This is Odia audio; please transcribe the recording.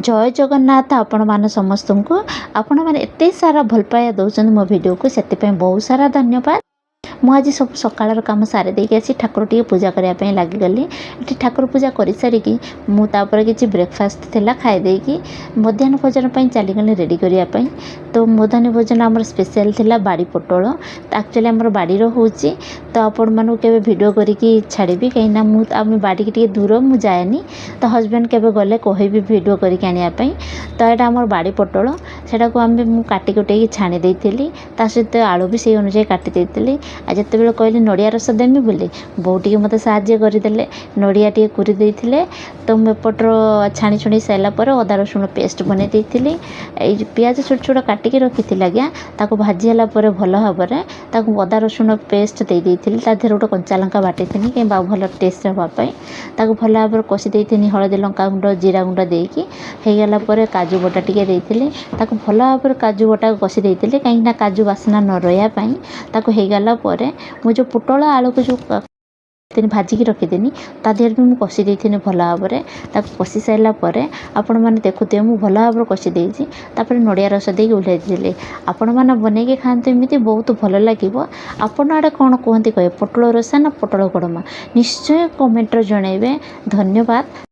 ଜୟ ଜଗନ୍ନାଥ ଆପଣମାନେ ସମସ୍ତଙ୍କୁ। ଆପଣମାନେ ଏତେ ସାରା ଭଲ ପାଇବା ଦେଉଛନ୍ତି ମୋ ଭିଡ଼ିଓକୁ, ସେଥିପାଇଁ ବହୁତ ସାରା ଧନ୍ୟବାଦ। ମୁଁ ଆଜି ସବୁ ସକାଳର କାମ ସାରି ଦେଇକି ଆସି ଠାକୁର ଟିକେ ପୂଜା କରିବା ପାଇଁ ଲାଗିଗଲି। ଏଠି ଠାକୁର ପୂଜା କରିସାରିକି ମୁଁ ତାପରେ କିଛି ବ୍ରେକଫାଷ୍ଟ ଥିଲା ଖାଇ ଦେଇକି ମଧ୍ୟାହ୍ନ ଭୋଜନ ପାଇଁ ଚାଲିଗଲି ରେଡ଼ି କରିବା ପାଇଁ। ତ ମଧ୍ୟାହ୍ନ ଭୋଜନ ଆମର ସ୍ପେଶିଆଲ୍ ଥିଲା ବାଡ଼ି ପୋଟଳ। ତ ଆକ୍ଚୁଆଲି ଆମର ବାଡ଼ିର ହେଉଛି, ତ ଆପଣମାନଙ୍କୁ କେବେ ଭିଡ଼ିଓ କରିକି ଛାଡ଼ିବି, କାହିଁକିନା ମୁଁ ଆମେ ବାଡ଼ିକି ଟିକେ ଦୂର, ମୁଁ ଯାଏନି। ତ ହଜବେଣ୍ଡ କେବେ ଗଲେ କହିବି ଭିଡ଼ିଓ କରିକି ଆଣିବା ପାଇଁ। ତ ଏଇଟା ଆମର ବାଡ଼ି ପୋଟଳ, ସେଇଟାକୁ ଆମେ ମୁଁ କାଟି କୁଟେଇକି ଛାଣି ଦେଇଥିଲି। ତା ସହିତ ଆଳୁ ବି ସେଇ ଅନୁଯାୟୀ କାଟି ଦେଇଥିଲି। ଆଉ ଯେତେବେଳେ କହିଲି ନଡ଼ିଆ ରସ ଦେମି ବୋଲି, ବୋଉ ଟିକେ ମୋତେ ସାହାଯ୍ୟ କରିଦେଲେ, ନଡ଼ିଆ ଟିକେ କୁରି ଦେଇଥିଲେ। ତ ମୁଁ ଏପଟର ଛାଣି ଛୁଣି ସାରିଲା ପରେ ଅଦା ରସୁଣ ପେଷ୍ଟ ବନେଇ ଦେଇଥିଲି। ଏଇ ଯେଉଁ ପିଆଜ ଛୋଟ ଛୋଟ କାଟିକି ରଖିଥିଲି ଆଜ୍ଞା, ତାକୁ ଭାଜି ହେଲା ପରେ ଭଲ ଭାବରେ ତାକୁ ଅଦା ରସୁଣ ପେଷ୍ଟ ଦେଇ ଦେଇଥିଲି। ତା ଦେହରେ ଗୋଟେ କଞ୍ଚା ଲଙ୍କା ବାଟିଥିଲି କିମ୍ବା ଭଲ ଟେଷ୍ଟ ହେବା ପାଇଁ। ତାକୁ ଭଲ ଭାବରେ କଷି ଦେଇଥିଲି, ହଳଦୀ, ଲଙ୍କା ଗୁଣ୍ଡ, ଜିରା ଗୁଣ୍ଡ ଦେଇକି। ହେଇଗଲା ପରେ କାଜୁ ବଟା ଟିକେ ଦେଇଥିଲି। ତାକୁ ଭଲ ଭାବରେ କାଜୁ ବଟାକୁ କଷି ଦେଇଥିଲି, କାହିଁକିନା କାଜୁ ବାସ୍ନା ନ ରହିବା ପାଇଁ। ତାକୁ ହେଇଗଲା ପରେ ମୁଁ ଯେଉଁ ପୋଟଳ ଆଳୁକୁ ଯେଉଁ ଭାଜିକି ରଖିଦେନି, ତା ଦେହରେ ବି ମୁଁ କଷି ଦେଇଥିଲି ଭଲ ଭାବରେ। ତାକୁ କଷି ସାରିଲା ପରେ ଆପଣମାନେ ଦେଖୁଥିବେ, ମୁଁ ଭଲ ଭାବରେ କଷି ଦେଇଛି। ତାପରେ ନଡ଼ିଆ ରସ ଦେଇକି ଓହ୍ଲାଇ ଦେଇଥିଲି। ଆପଣମାନେ ବନେଇକି ଖାଆନ୍ତୁ ଏମିତି, ବହୁତ ଭଲ ଲାଗିବ। ଆପଣ ଆଡ଼େ କ'ଣ କୁହନ୍ତି କହିବେ, ପୋଟଳ ରସା ନା ପୋଟଳ କୋରମା? ନିଶ୍ଚୟ କମେଣ୍ଟରେ ଜଣାଇବେ। ଧନ୍ୟବାଦ।